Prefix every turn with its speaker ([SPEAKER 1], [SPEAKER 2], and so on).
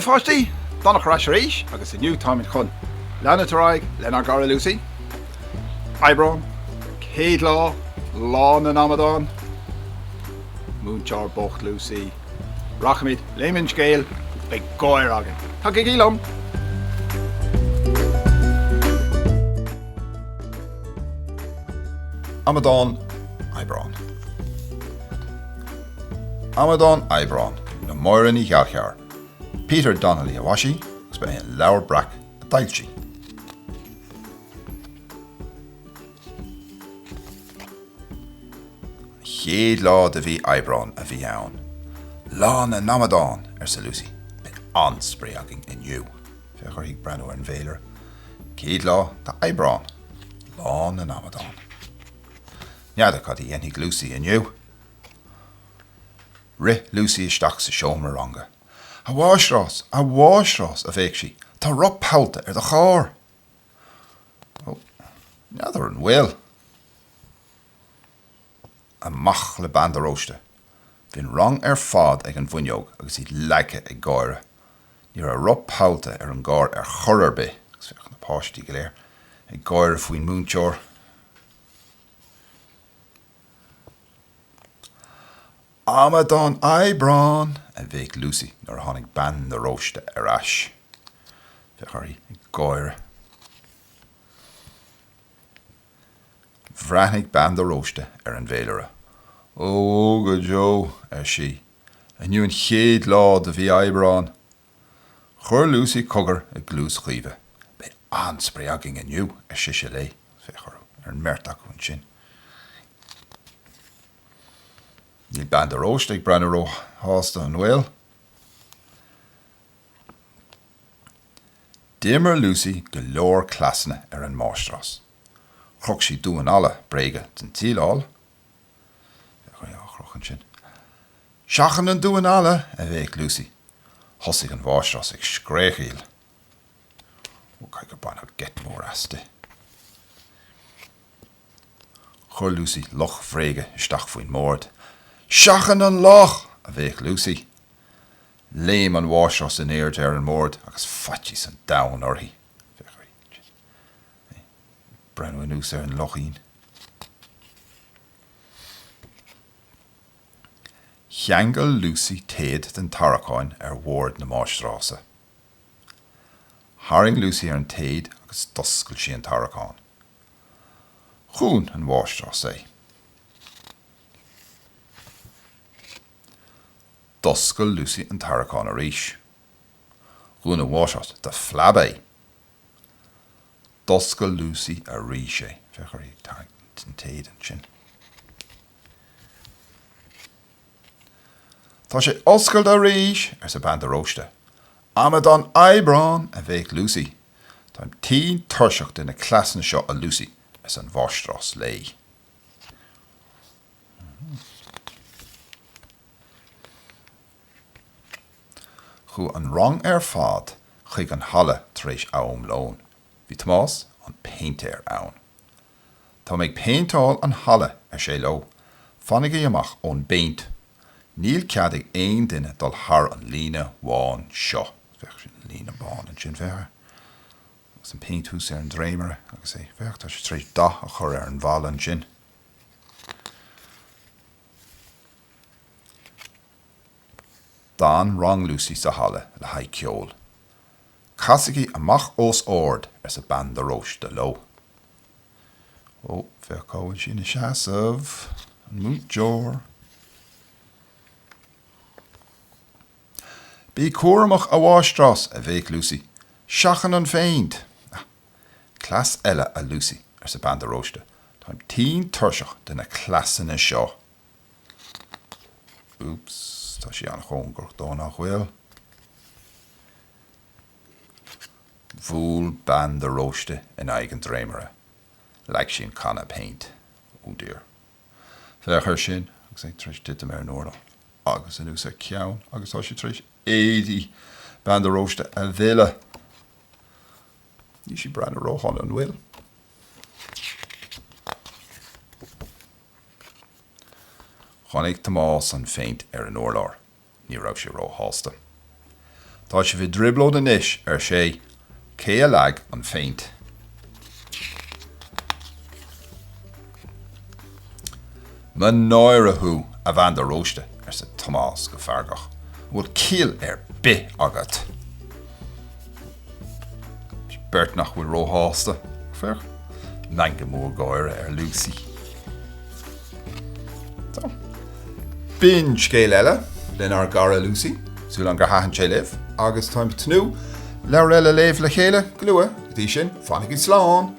[SPEAKER 1] pháistí! Donncha ar ais arís agus inniu táimid chun leanúint ar aghaidh lenár gcara Lucy. Aibreán, chéad lá, Lá na nAmadán. Múinteoir bocht Lucy. Rachaimid, léifimid an scéal, beidh gáire againn. Tagaigí liom! Amadán Aibreán. Amadán Aibreán le Máire Ní Ghallchobhair, Peter Donnelly a mhaisigh agus ba é an Leabhar Breac a d'fhoilsigh. An chéad lá de mhí Aibreáin a bhí ann. Lá na nAmadán, arsa Lucy. Beidh an-spraoi againn inniu. Féach uirthi ag breathnú ar an bhféilire. Céad lá d'Aibreán. Lá na nAmadán. N'fheadar cad a dhéanfaidh Lucy inniu. Rith Lucy isteach sa seomra ranga. A mháistreás! A mháistreás! a bhéic sí. Tá roth pollta ar do charr! Ó, n'fheadar an bhfuil. Amach le Bean de Róiste. Bhí an rang ar fad ag an bhfuinneog agus iad leagtha ag gáire. Ní raibh roth pollta ar an gcarr ar chor ar bith agus féach na páistí go léir ag gáire faoin múinteoir. Amadán Aibreán! a bhéic Lucy nuair a tháinig Bean de Róiste ar ais. Féach uirthi ag gáire. Bhreathnaigh Bean de Róiste ar an bhféilire. Ó, go deo, ar sí. Inniu an chéad lá de mhí Aibreán. Chuir Lucy cogar i gcluas Chaoimhe. Beidh an-spraoi againn inniu, ar sise léi. Féach orthu, ar an mbeirt acu ansin. Níl Bean de Róiste ag breathnú róshásta, an bhfuil? D'imir Lucy go leor cleasanna ar an máistreás. Chroch sí damhán alla bréige den tsíleáil. Féach uirthi á chrochadh ansin. Seachain an damhán alla! a bhéic Lucy. Thosaigh an mháistreás ag scréachaíl. Ó, caithfidh gur baineadh geit mór aisti. Chuir Lucy luch bhréige isteach faoin mbord. Seachain an luch! a bhéic Lucy. Léim an mháistreás in airde ar an mbord agus faitíos an domhain uirthi. Féach uirthi ag breathnú anuas ar an luchín. Cheangail Lucy téad den tarraiceán ar bhord na máistreása. Tharraing Lucy ar an téad agus d'oscail sí an tarraiceán. Dhún an mháistreás é. D'oscail Lucy an tarraiceán arís. Dhún an mháistreás de phreab é. D'oscail Lucy arís é. Féach uirthi ag tarraingt an téid ansin. Tá sé oscailte arís! arsa Bean de Róiste. Amadán Aibreán! a bhéic Lucy. Táim tinn tuirseach de na cleasanna seo, a Lucy, arsa an mháistreás léi. Chuaigh an rang ar fad chuig an halla tar éis am lóin. Bhí Tomás, an péintéir, ann. Táim ag péinteáil an halla, ar sé leo. Fanaigí amach ón bpéint. Níl cead ag aon duine dul thar an líne bhán seo. Féach, sin an líne bán ansin, féach air. Agus an péint thuas ar an dréimire agus é, féach, tá sé tar éis dath a chur ar an bhalla ansin. D'fhan rang Lucy sa halla le haghaidh ceoil. Casaigí amach os ard, arsa Bean de Róiste leo. Ó, féach cá bhfuil sí ina seasamh, an múinteoir. Bí cúramach, a mháistreás, a bhéic Lucy. Seachain an phéint! Ah, cleas eile, a Lucy, arsa Bean de Róiste. Táim tinn tuirseach de na cleasanna seo. Úps, tá sí an-chóngarach dó, nach bhfuil? Bhuail Bean de Róiste in aghaidh an dréimire. Leag sí an canna péint. Oh dear. Féach air sin agus é tar éis titim ar an urlár agus anuas ar a ceann agus tá sé tar éis éadaí Bean de Róiste a mhilleadh. Níl sí ag breathnú róshona, an bhfuil? Chonaic Tomás an phéint ar an urlár. Ní raibh sé róshásta. Tá sibh i dtrioblóid anois, ar sé. Cé a leag an phéint? Mo náire thú, a bhean de Róiste, arsa Tomás go feargach. An bhfuil ciall ar bith agat? Beirt nach bhfuil róshásta. Féach, meangadh mór gáire ar Lucy. So, b'in scéal eile lenár gcara Lucy. Súil agam gur thaitin sé libh agus táim ag tnúth leabhar eile a léamh le chéile go luath. Go dtí sin, fanaigí slán!